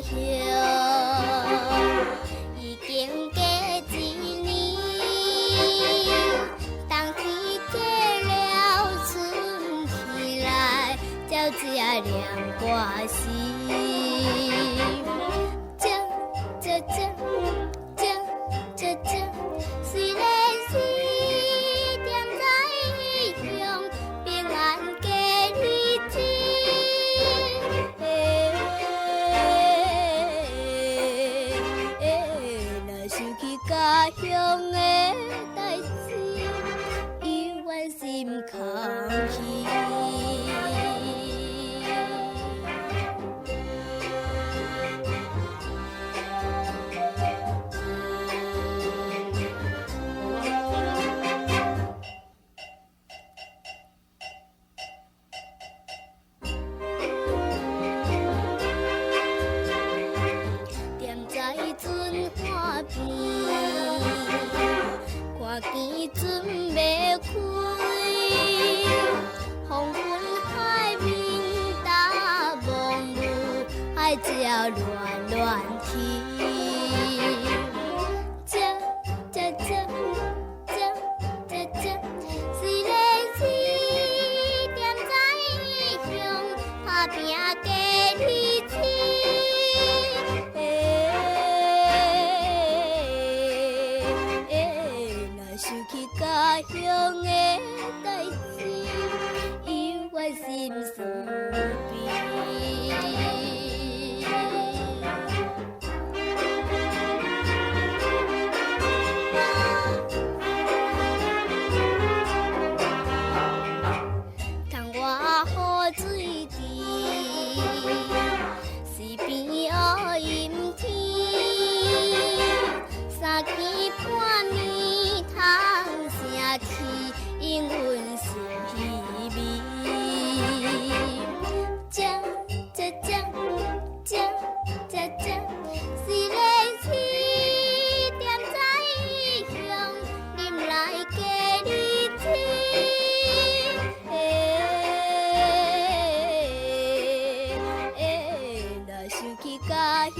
鄉，已經過一年，冬天過了，春天來，鳥仔念歌詞。這這這這這這，雖然是踮在異鄉，平安過日子。欸欸，若想起家鄉的代誌，猶原心空虛。踮在船岸邊，看見船欲開，黃昏海面搭霧，海鳥亂亂啼。這這這這這這，雖然是踮在異鄉，打拚過日子。欸欸，若想起家鄉的代誌，猶原心傷悲。窗外雨水滴，四邊烏陰天，三更半暝窗聲啼，引阮心稀微。這這這這這這，雖然是踮在異鄉，忍耐過日子。欸欸，若想起家鄉